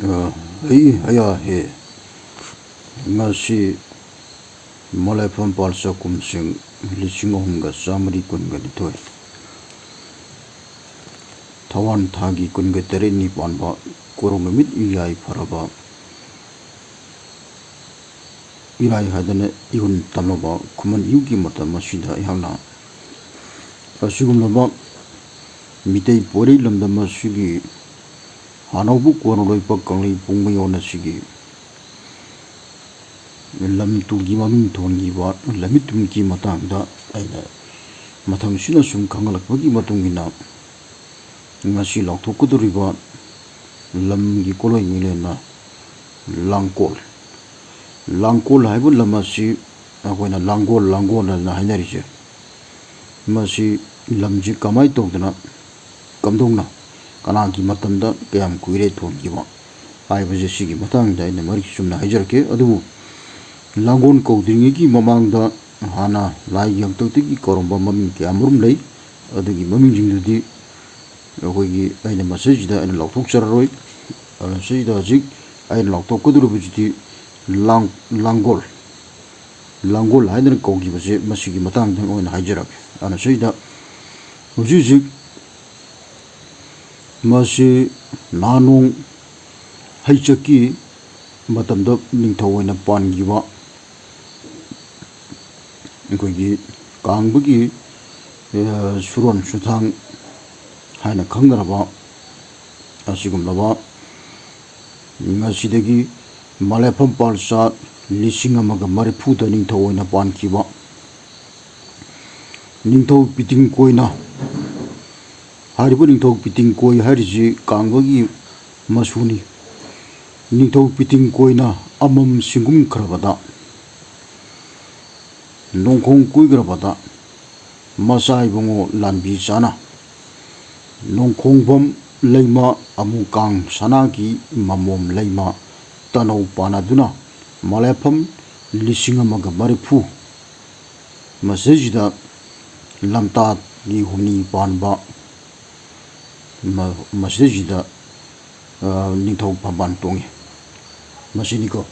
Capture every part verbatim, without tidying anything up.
ꯑ, ꯍꯩ ꯍꯌꯥ ꯍꯦ꯫ ꯉꯁꯤ ꯃꯂꯥꯏꯐꯝ ꯄꯥꯜꯆꯥ ꯀꯨꯝꯁꯤꯡ ꯂꯤꯁꯤꯡ ꯑꯍꯨꯝꯒ ꯆꯥꯃꯔꯤ ꯀꯨꯟꯒ ꯅꯤꯊꯣꯏ, ꯊꯋꯥꯟ ꯊꯥꯒꯤ ꯀꯨꯟꯒ ꯇꯔꯦꯠꯅꯤ ꯄꯥꯟꯕ ꯀꯣꯔꯧ ꯅꯨꯃꯤꯠ ꯌꯥꯏꯐꯔꯕ ꯏꯔꯥꯏ ꯍꯥꯏꯗꯅ ꯏꯍꯨꯟ ꯇꯝꯂꯕ ꯈꯨꯃꯟ ꯏꯌꯨꯒꯤ ꯃꯇꯝ ꯑꯁꯤꯗ ꯑꯩꯍꯥꯛꯅ ꯑꯁꯤꯒꯨꯝꯂꯕ ꯃꯤꯇꯩ ꯄꯣꯏꯔꯩ ꯂꯝꯗꯝ ꯑꯁꯤꯒꯤ ꯍꯥꯟꯅꯧꯕ ꯀꯣꯟꯅ ꯂꯣꯏꯕ ꯀꯪꯂꯩ ꯄꯨꯡ ꯃꯌꯣꯟ ꯑꯁꯤꯒꯤ ꯂꯝ ꯇꯨꯒꯤ ꯃꯃꯤꯡ ꯊꯣꯟꯈꯤꯕ ꯂꯝꯃꯤꯠ ꯇꯨꯝꯒꯤ ꯃꯇꯥꯡꯗ ꯑꯩꯅ ꯃꯊꯪꯁꯤꯅ ꯁꯨꯝ ꯈꯪꯍꯜꯂꯛꯄꯒꯤ ꯃꯇꯨꯡ ꯏꯟꯅ, ꯉꯁꯤ ꯂꯥꯎꯊꯣꯛꯀꯗꯧꯔꯤꯕ ꯂꯝꯒꯤ ꯀꯣꯂꯣꯏ ꯃꯤꯂꯦꯟꯅ ꯂꯥꯡꯀꯣꯜ꯫ ꯂꯥꯡꯀꯣꯜ ꯍꯥꯏꯕ ꯂꯝ ꯑꯁꯤ ꯑꯩꯈꯣꯏꯅ ꯂꯥꯡꯒꯣꯜ, ꯂꯥꯡꯒꯣꯜ ꯍꯥꯏꯅ ꯍꯥꯏꯅꯔꯤꯁꯦ, ꯃꯁꯤ ꯂꯝꯁꯤ ꯀꯃꯥꯏꯅ ꯇꯧꯗꯅ, ꯀꯝꯗꯧꯅ, ꯀꯅꯥꯒꯤ ꯃꯇꯝꯗ, ꯀꯌꯥꯝ ꯀꯨꯏꯔꯦ ꯊꯣꯟꯈꯤꯕ ꯍꯥꯏꯕꯁꯦ, ꯁꯤꯒꯤ ꯃꯇꯥꯡꯗ ꯑꯩꯅ ꯃꯔꯤꯛ ꯆꯨꯝꯅ ꯍꯥꯏꯖꯔꯛꯀꯦ꯫ ꯑꯗꯨꯕꯨ ꯂꯥꯡꯒꯣꯜ ꯀꯧꯗ꯭ꯔꯤꯉꯩꯒꯤ ꯃꯃꯥꯡꯗ ꯍꯥꯟꯅ ꯂꯥꯏꯒꯤ ꯍꯥꯛꯇꯛꯇꯒꯤ ꯀꯧꯔꯝꯕ ꯃꯃꯤꯡ ꯀꯌꯥ ꯃꯔꯨꯝ ꯂꯩ꯫ ꯑꯗꯨꯒꯤ ꯃꯃꯤꯡꯁꯤꯡꯗꯨꯗꯤ ꯑꯩꯈꯣꯏꯒꯤ, ꯑꯩꯅ ꯃꯁꯤꯁꯤꯗ ꯑꯩꯅ ꯂꯥꯎꯊꯣꯛꯆꯔꯔꯣꯏ꯫ ꯑꯗꯨꯅ ꯁꯤꯗ ꯍꯧꯖꯤꯛ ꯑꯩꯅ ꯂꯥꯎꯊꯣꯛꯀꯗꯧꯔꯤꯕꯁꯤꯗꯤ ꯂꯥꯡ-, ꯂꯥꯡꯒꯣꯜ, ꯂꯥꯡꯒꯣꯜ ꯍꯥꯏꯗꯅ ꯀꯧꯈꯤꯕꯁꯦ, ꯃꯁꯤꯒꯤ ꯃꯇꯥꯡꯗ ꯑꯣꯏꯅ ꯍꯥꯏꯖꯔꯛꯀꯦ꯫ ꯑꯗꯨꯅ ꯁꯤꯗ ꯍꯧꯖꯤꯛ ꯍꯧꯖꯤꯛ ꯃꯁꯤ ꯅꯍꯥꯅꯣꯡ ꯍꯩꯆꯛꯀꯤ ꯃꯇꯝꯗ ꯅꯤꯡꯊꯧ ꯑꯣꯏꯅ ꯄꯥꯟꯈꯤꯕ, ꯑꯩꯈꯣꯏꯒꯤ ꯀꯥꯡꯕꯒꯤ, ꯑ, ꯁꯨꯔꯣꯟ ꯁꯨꯊꯥꯡ ꯍꯥꯏꯅ ꯈꯪꯅꯔꯕ ꯑꯁꯤꯒꯨꯝꯂꯕ, ꯉꯁꯤꯗꯒꯤ ꯃꯂꯦꯐꯝ ꯄꯥꯜꯆꯥ ꯂꯤꯁꯤꯡ ꯑꯃꯒ ꯃꯔꯤꯐꯨꯗ ꯅꯤꯡꯊꯧ ꯑꯣꯏꯅ ꯄꯥꯟꯈꯤꯕ ꯅꯤꯡꯊꯧ ꯄꯤꯇꯤꯡꯀꯣꯏꯅ, ꯍꯥꯏꯔꯤꯕ ꯅꯤꯡꯊꯧ ꯄꯤꯇꯤꯡꯀꯣꯏ ꯍꯥꯏꯔꯤꯁꯤ ꯀꯥꯡꯕꯒꯤ ꯃꯆꯨꯅꯤ꯫ ꯅꯤꯡꯊꯧ ꯄꯤꯇꯤꯡꯀꯣꯏꯅ ꯑꯃꯝ ꯁꯤꯡꯒꯨꯝꯈ꯭ꯔꯕꯗ, ꯅꯣꯡꯈꯣꯡ ꯀꯨꯏꯈ꯭ꯔꯕꯗ, ꯃꯆꯥ ꯏꯕꯨꯡꯉꯣ ꯂꯥꯟꯕꯤ ꯆꯥꯅ, ꯅꯣꯡꯈꯣꯡꯕꯝ ꯂꯩꯃ ꯑꯃꯨꯀꯥꯡ ꯁꯅꯥꯒꯤ ꯃꯃꯣꯝ ꯂꯩꯃ ꯇꯅꯧ ꯄꯥꯟꯅꯗꯨꯅ ꯃꯂꯦꯐꯝ ꯂꯤꯁꯤꯡ ꯑꯃꯒ ꯃꯔꯤꯐꯨ ꯃꯁꯤꯗꯩꯁꯤꯗ ꯂꯝꯇꯥꯒꯤ ꯍꯨꯝꯅꯤ ꯄꯥꯟꯕ ꯃ-, ꯃꯁꯤꯗꯩꯁꯤꯗ ꯅꯤꯡꯊꯧ ꯐꯝꯕꯥꯜ ꯇꯣꯡꯉꯤ꯫ ꯃꯁꯤꯅꯤꯀꯣ꯫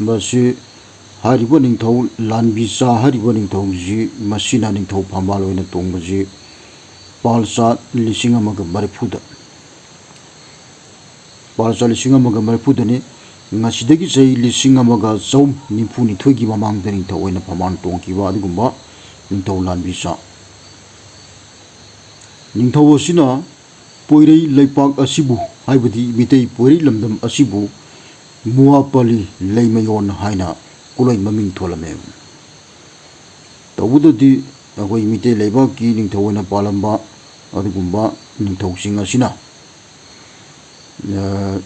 ꯃꯁꯤ ꯍꯥꯏꯔꯤꯕ ꯅꯤꯡꯊꯧ ꯂꯥꯟꯕꯤꯆꯥ ꯍꯥꯏꯔꯤꯕ ꯅꯤꯡꯊꯧꯁꯤ, ꯃꯁꯤꯅ ꯅꯤꯡꯊꯧ ꯐꯝꯕꯥꯜ ꯑꯣꯏꯅ ꯇꯣꯡꯕꯁꯤ ꯄꯥꯜꯆꯥ ꯂꯤꯁꯤꯡ ꯑꯃꯒ ꯃꯔꯤꯐꯨꯗ, ꯄꯥꯜꯆꯥ ꯂꯤꯁꯤꯡ ꯑꯃꯒ ꯃꯔꯤꯐꯨꯗꯅꯤ꯫ ꯉꯁꯤꯗꯒꯤ ꯆꯍꯤ ꯂꯤꯁꯤꯡ ꯑꯃꯒ ꯆꯍꯨꯝ ꯅꯤꯐꯨ ꯅꯤꯊꯣꯏꯒꯤ ꯃꯃꯥꯡꯗ ꯅꯤꯡꯊꯧ ꯑꯣꯏꯅ ꯐꯝꯕꯥꯜ ꯇꯣꯡꯈꯤꯕ ꯑꯗꯨꯒꯨꯝꯕ ꯅꯤꯡꯊꯧ ꯂꯥꯟꯕꯤꯆꯥ꯫ ꯅꯤꯡꯊꯧ ꯑꯁꯤꯅ ꯄꯣꯏꯔꯩ ꯂꯩꯄꯥꯛ ꯑꯁꯤꯕꯨ, ꯍꯥꯏꯕꯗꯤ ꯃꯤꯇꯩ ꯄꯣꯏꯔꯩ ꯂꯝꯗꯝ ꯑꯁꯤꯕꯨ ꯃꯨꯋꯥꯄꯥꯂꯤ ꯂꯩꯃꯌꯣꯟ ꯍꯥꯏꯅ ꯀꯨꯂꯣꯏ ꯃꯃꯤꯡ ꯊꯣꯜꯂꯝꯃꯦ꯫ ꯇꯧꯕꯗꯗꯤ ꯑꯩꯈꯣꯏ ꯃꯤꯇꯩ ꯂꯩꯕꯥꯛꯀꯤ ꯅꯤꯡꯊꯧ ꯑꯣꯏꯅ ꯄꯥꯜꯂꯝꯕ ꯑꯗꯨꯒꯨꯝꯕ ꯅꯤꯡꯊꯧꯁꯤꯡ ꯑꯁꯤꯅ, ꯑ,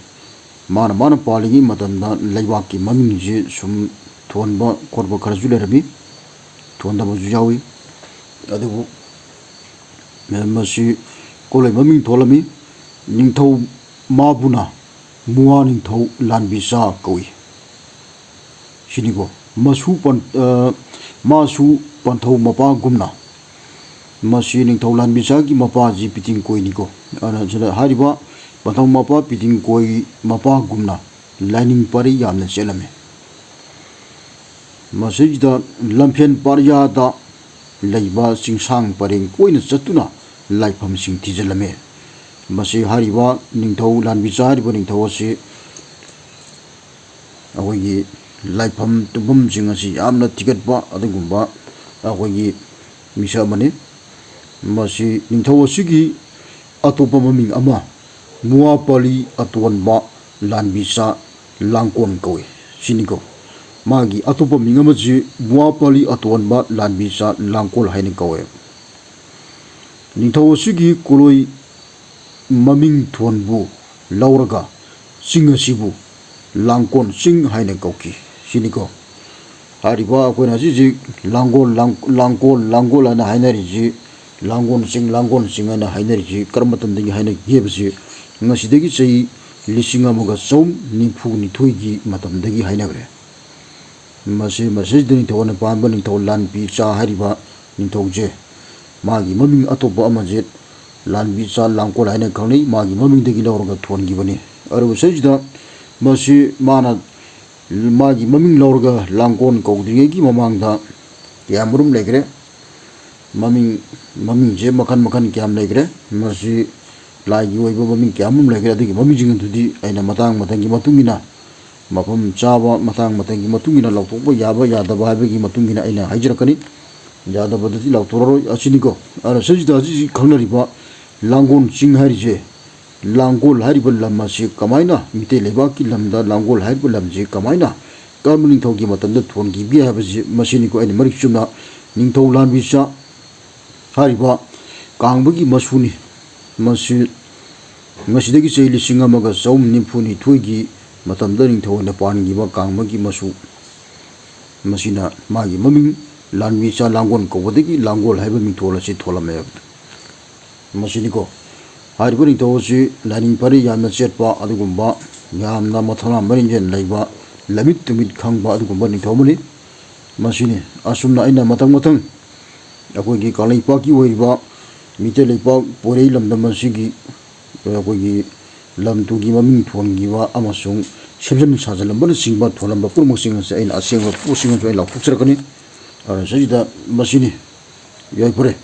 ꯃꯥꯅ, ꯃꯥꯅ ꯄꯥꯜꯂꯤꯉꯩ ꯃꯇꯝꯗ ꯂꯩꯕꯥꯛꯀꯤ ꯃꯃꯤꯡꯁꯤ ꯁꯨꯝ ꯊꯣꯟꯕ ꯈꯣꯠꯄ ꯈꯔꯁꯨ ꯂꯩꯔꯝꯃꯤ, ꯊꯣꯟꯗꯕꯁꯨ ꯌꯥꯎꯏ꯫ ꯑꯗꯨꯕꯨ, ꯑ, ꯃꯁꯤ ꯀꯣꯂꯣꯏ ꯃꯃꯤꯡ ꯊꯣꯜꯂꯝꯃꯤ꯫ ꯅꯤꯡꯊꯧ ꯃꯥꯕꯨꯅ ꯃꯨꯋꯥ ꯅꯤꯡꯊꯧ ꯂꯥꯟꯕꯤꯆꯥ ꯀꯧꯏ꯫ ꯁꯤꯅꯤꯀꯣ꯫ ꯃꯁꯨ ꯄꯟ-, ꯑ, ꯃꯥꯁꯨ ꯄꯟꯊꯧ ꯃꯄꯥꯒꯨꯝꯅ, ꯃꯁꯤ ꯅꯤꯡꯊꯧ ꯂꯥꯟꯕꯤꯆꯥꯒꯤ ꯃꯄꯥꯁꯤ ꯄꯤꯇꯤꯡꯀꯣꯏꯅꯤꯀꯣ꯫ ꯑꯗꯨꯅ ꯁꯤꯗ ꯍꯥꯏꯔꯤꯕ ꯄꯟꯊꯧ ꯃꯄꯥ ꯄꯤꯇꯤꯡꯀꯣꯏ ꯃꯄꯥꯒꯨꯝꯅ ꯂꯥꯏꯅꯤꯡ ꯄꯔꯤ ꯌꯥꯝꯅ ꯆꯦꯜꯂꯝꯃꯤ꯫ ꯃꯁꯤꯗ ꯂꯝꯐꯦꯟ ꯄꯥꯔꯤꯌꯥꯗ ꯂꯩꯕ ꯆꯤꯡꯁꯥꯡ ꯄꯔꯦꯡ ꯀꯣꯏꯅ ꯆꯠꯇꯨꯅ ꯂꯥꯏꯐꯝꯁꯤꯡ ꯊꯤꯖꯤꯜꯂꯝꯃꯤ꯫ ꯃꯁꯤ ꯍꯥꯏꯔꯤꯕ ꯅꯤꯡꯊꯧ ꯂꯥꯟꯕꯤꯆꯥ ꯍꯥꯏꯔꯤꯕ ꯅꯤꯡꯊꯧ ꯑꯁꯤ ꯑꯩꯈꯣꯏꯒꯤ ꯂꯥꯏꯐꯝ ꯇꯨꯝꯐꯝꯁꯤꯡ ꯑꯁꯤ ꯌꯥꯝꯅ ꯊꯤꯒꯠꯄ ꯑꯗꯨꯒꯨꯝꯕ ꯑꯩꯈꯣꯏꯒꯤ ꯃꯤꯁꯛ ꯑꯃꯅꯤ꯫ ꯃꯁꯤ ꯅꯤꯡꯊꯧ ꯑꯁꯤꯒꯤ ꯑꯇꯣꯞꯄ ꯃꯃꯤꯡ ꯑꯃ ꯃꯨꯋꯥꯄꯥꯂꯤ ꯑꯇꯣꯟꯕ ꯂꯥꯟꯕꯤꯆꯥ ꯂꯥꯡꯒꯣꯜ ꯀꯧꯏ꯫ ꯁꯤꯅꯤꯀꯣ꯫ ꯃꯥꯒꯤ ꯑꯇꯣꯞꯄ ꯃꯤꯡ ꯑꯃꯁꯤ ꯃꯨꯋꯥꯄꯥꯂꯤ ꯑꯇꯣꯟꯕ ꯂꯥꯟꯕꯤꯆꯥ ꯂꯥꯡꯒꯣꯜ ꯍꯥꯏꯅ ꯀꯧꯋꯦ꯫ ꯅꯤꯡꯊꯧ ꯑꯁꯤꯒꯤ ꯀꯣꯂꯣꯏ ꯃꯃꯤꯡ ꯊꯣꯟꯕꯨ ꯂꯧꯔꯒ ꯆꯤꯡ ꯑꯁꯤꯕꯨ ꯂꯥꯡꯒꯣꯜ ꯆꯤꯡ ꯍꯥꯏꯅ ꯀꯧꯈꯤ꯫ ꯁꯤꯅꯤꯀꯣ꯫ ꯍꯥꯏꯔꯤꯕ ꯑꯩꯈꯣꯏꯅ ꯍꯧꯖꯤꯛ ꯍꯧꯖꯤꯛ ꯂꯥꯡꯒꯣꯜ, ꯂꯥꯡ-, ꯂꯥꯡꯒꯣꯜ, ꯂꯥꯡꯒꯣꯜ ꯍꯥꯏꯅ ꯍꯥꯏꯅꯔꯤꯁꯤ, ꯂꯥꯡꯒꯣꯜ ꯆꯤꯡ, ꯂꯥꯡꯒꯣꯜ ꯆꯤꯡ ꯍꯥꯏꯅ ꯍꯥꯏꯅꯔꯤꯁꯤ ꯀꯔꯝꯕ ꯃꯇꯝꯗꯒꯤ ꯍꯥꯏꯅꯒꯦ ꯍꯥꯏꯕꯁꯤ ꯉꯁꯤꯗꯒꯤ ꯆꯍꯤ ꯂꯤꯁꯤꯡ ꯑꯃꯒ ꯆꯍꯨꯝ ꯅꯤꯐꯨ ꯅꯤꯊꯣꯏꯒꯤ ꯃꯇꯝꯗꯒꯤ ꯍꯥꯏꯅꯈ꯭ꯔꯦ꯫ ꯃꯁꯤ, ꯃꯁꯤꯗ ꯅꯤꯡꯊꯧ ꯑꯣꯏꯅ ꯄꯥꯟꯕ ꯅꯤꯡꯊꯧ ꯂꯥꯟꯕꯤꯆꯥ ꯍꯥꯏꯔꯤꯕ ꯅꯤꯡꯊꯧꯁꯦ, ꯃꯥꯒꯤ ꯃꯃꯤꯡ ꯑꯇꯣꯞꯄ ꯑꯃꯁꯦ ꯂꯥꯟꯕꯤꯆꯥ ꯂꯥꯡꯒꯣꯜ ꯍꯥꯏꯅ ꯈꯪꯅꯩ꯫ ꯃꯥꯒꯤ ꯃꯃꯤꯡꯗꯒꯤ ꯂꯧꯔꯒ ꯊꯣꯟꯈꯤꯕꯅꯤ꯫ ꯑꯔꯨꯕ ꯁꯤꯗꯩꯁꯤꯗ ꯃꯁꯤ ꯃꯥꯅ ꯃꯥꯒꯤ ꯃꯃꯤꯡ ꯂꯧꯔꯒ ꯂꯥꯡꯒꯣꯜ ꯀꯧꯗ꯭ꯔꯤꯉꯩꯒꯤ ꯃꯃꯥꯡꯗ ꯀꯌꯥꯃꯔꯨꯝ ꯂꯩꯈ꯭ꯔꯦ꯫ ꯃꯃꯤꯡ, ꯃꯃꯤꯡꯁꯦ ꯃꯈꯜ ꯃꯈꯜ ꯀꯌꯥꯝ ꯂꯩꯈ꯭ꯔꯦ꯫ ꯃꯁꯤ ꯂꯥꯏꯒꯤ ꯑꯣꯏꯕ ꯃꯃꯤꯡ ꯀꯌꯥꯃꯔꯨꯝ ꯂꯩꯈ꯭ꯔꯦ꯫ ꯑꯗꯨꯒꯤ ꯃꯃꯤꯡꯁꯤꯡ ꯑꯗꯨꯗꯤ ꯑꯩꯅ ꯃꯇꯥꯡ ꯃꯇꯝꯒꯤ ꯃꯇꯨꯡ ꯏꯟꯅ, ꯃꯐꯝ ꯆꯥꯕ ꯃꯇꯥꯡ ꯃꯇꯝꯒꯤ ꯃꯇꯨꯡ ꯏꯟꯅ ꯂꯥꯎꯊꯣꯛꯄ ꯌꯥꯕ ꯌꯥꯗꯕ ꯍꯥꯏꯕꯒꯤ ꯃꯇꯨꯡ ꯏꯟꯅ ꯑꯩꯅ ꯍꯥꯏꯖꯔꯛꯀꯅꯤ꯫ ꯌꯥꯗꯕꯗꯗꯤ ꯂꯥꯎꯊꯣꯔꯛꯑꯔꯣꯏ꯫ ꯑꯁꯤꯅꯤꯀꯣ꯫ ꯑꯗꯨꯅ ꯁꯤꯁꯤꯗ ꯍꯧꯖꯤꯛ ꯍꯧꯖꯤꯛ ꯈꯪꯅꯔꯤꯕ ꯂꯥꯡꯒꯣꯜ ꯆꯤꯡ ꯍꯥꯏꯔꯤꯁꯦ, ꯂꯥꯡꯒꯣꯜ ꯍꯥꯏꯔꯤꯕ ꯂꯝ ꯑꯁꯤ ꯀꯃꯥꯏꯅ, ꯃꯤꯇꯩ ꯂꯩꯕꯥꯛꯀꯤ ꯂꯝꯗ ꯂꯥꯡꯒꯣꯜ ꯍꯥꯏꯔꯤꯕ ꯂꯝꯁꯤ ꯀꯃꯥꯏꯅ ꯀꯔꯝꯕ ꯅꯤꯡꯊꯧꯒꯤ ꯃꯇꯝꯗ ꯊꯣꯟꯈꯤꯕꯒꯦ ꯍꯥꯏꯕꯁꯤ ꯃꯁꯤꯅꯤꯀꯣ ꯑꯩꯅ ꯃꯔꯤꯛ ꯆꯨꯝꯅ ꯅꯤꯡꯊꯧ ꯂꯥꯟꯕꯤꯆꯥ ꯍꯥꯏꯔꯤꯕ ꯀꯥꯡꯕꯒꯤ ꯃꯁꯨꯅꯤ꯫ ꯃꯁꯤ ꯉꯁꯤꯗꯒꯤ ꯆꯍꯤ ꯂꯤꯁꯤꯡ ꯑꯃꯒ ꯆꯍꯨꯝ ꯅꯤꯐꯨ ꯅꯤꯊꯣꯏꯒꯤ ꯃꯇꯝꯗ ꯅꯤꯡꯊꯧ ꯑꯣꯏꯅ ꯄꯥꯟꯈꯤꯕ ꯀꯥꯡꯕꯒꯤ ꯃꯁꯨ꯫ ꯃꯁꯤꯅ ꯃꯥꯒꯤ ꯃꯃꯤꯡ ꯂꯥꯟꯕꯤꯆꯥ ꯂꯥꯡꯒꯣꯜ ꯀꯧꯕꯗꯒꯤ ꯂꯥꯡꯒꯣꯜ ꯍꯥꯏꯕ ꯃꯤꯡꯊꯣꯜ ꯑꯁꯤ ꯊꯣꯜꯂꯝꯃꯦ ꯍꯥꯏꯕꯗꯨ꯫ ꯃꯁꯤꯅꯤꯀꯣ꯫ ꯍꯥꯏꯔꯤꯕ ꯅꯤꯡꯊꯧ ꯑꯁꯤ ꯂꯥꯏꯅꯤꯡ ꯐꯔꯤ ꯌꯥꯝꯅ ꯆꯦꯠꯄ ꯑꯗꯨꯒꯨꯝꯕ, ꯌꯥꯝꯅ ꯃꯊꯧꯅꯥ ꯃꯔꯤꯟꯖꯦꯜ ꯂꯩꯕ, ꯂꯝꯃꯤꯠ ꯇꯨꯃꯤꯠ ꯈꯪꯕ ꯑꯗꯨꯒꯨꯝꯕ ꯅꯤꯡꯊꯧ ꯑꯃꯅꯤ꯫ ꯃꯁꯤꯅꯤ꯫ ꯑꯁꯨꯝꯅ ꯑꯩꯅ ꯃꯊꯪ ꯃꯊꯪ ꯑꯩꯈꯣꯏꯒꯤ ꯀꯪꯂꯩꯄꯥꯛꯀꯤ ꯑꯣꯏꯔꯤꯕ ꯃꯤꯇꯩ ꯂꯩꯄꯥꯛ ꯄꯣꯏꯔꯩ ꯂꯝꯗꯝ ꯑꯁꯤꯒꯤ ꯑꯩꯈꯣꯏꯒꯤ ꯂꯝ ꯇꯨꯒꯤ ꯃꯃꯤꯡ ꯊꯣꯟꯈꯤꯕ ꯑꯃꯁꯨꯡ ꯁꯦꯝꯖꯤꯟ ꯁꯥꯖꯤꯜꯂꯝꯕꯅꯆꯤꯡꯕ ꯊꯣꯜꯂꯝꯕ ꯄꯨꯝꯅꯃꯛꯁꯤꯡ ꯑꯁꯤ ꯑꯩꯅ ꯑꯁꯦꯡꯕ ꯄꯣꯠꯁꯤꯡ ꯑꯗꯨ ꯑꯩ ꯂꯥꯎꯊꯣꯛꯆꯔꯛꯀꯅꯤ꯫ ꯑꯗꯨꯅ ꯁꯤꯗ ꯃꯁꯤꯅꯤ꯫ ꯌꯥꯏꯐꯔꯦ꯫